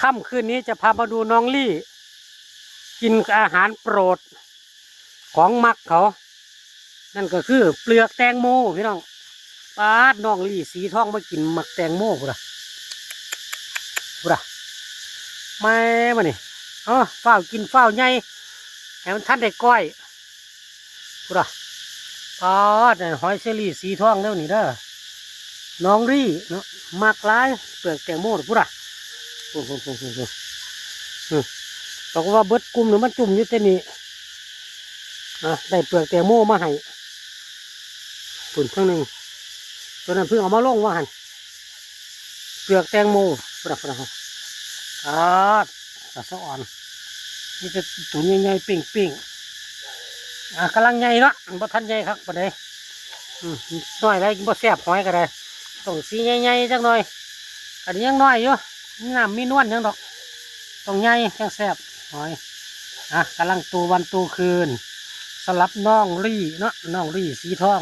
ຄ່ຳຄືນນີ້ຈະພາມາດູນ້ອງລີ້ກິນອາຫານໂປດຂອງມັກເຂົາ ນັ້ນກໍຄືເປືອກແຕງໂມພີ່ນ້ອງ. ປາດ ນ້ອງລີ້ສີທອງມາກິນໝາກແຕງໂມພຸ້ນນະ ພຸ້ນນະ ແມ່ມານີ້ ເອີ ຟ້າວກິນຟ້າວໃຫຍ່ ໃຫ້ມັນທັນໄດ້ກ້ອຍ ພຸ້ນນະ. ປາດ ຫອຍເຊີຣີສີທອງແນວນີ້ເດີ ນ້ອງລີ້ເນາະ ມັກຫຼາຍເປືອກແຕງໂມພຸ້ນນະ ພຸ້ນໆໆໆ ອືມ ບອກວ່າເບິດກຸ່ມນີ້ມັນຈຸ່ມຢູ່ແຕ່ນີ້ ອ່ະ ໄດ້ເປືອກແຕງໂມມາໃຫ້ ພຸ້ນເທິງໜຶ່ງ ຕົວນັ້ນເພິ່ງເອົາມາລົງວ່າຫັ້ນ ເປືອກແຕງໂມ ພຸ້ນນະ ພຸ້ນນະ ອາດ ຕາສະອອນ ມີແຕ່ໂຕໃຫຍ່ໆ ເປ່ງໆ ອ່າ ກຳລັງໃຫຍ່ເນາະ ບໍ່ທັນໃຫຍ່ຄັກປານໃດ ອືມ ນ້ອຍຫຼາຍບໍ່ແຊບ ຫອຍກໍໄດ້ ຕ້ອງສີໃຫຍ່ໆ ຈັກໜ່ອຍ ອັນນີ້ຍັງນ້ອຍຢູ່ ມີນ້ຳມີນວນຫຍັງດອກ ຕ້ອງໃຫຍ່ຈັ່ງແຊບ ຫອຍ ອ່າ ກຳລັງໂຕວັນໂຕຄືນ ສຳລັບນ້ອງລີ້ເນາະ ນ້ອງລີ້ສີທອງ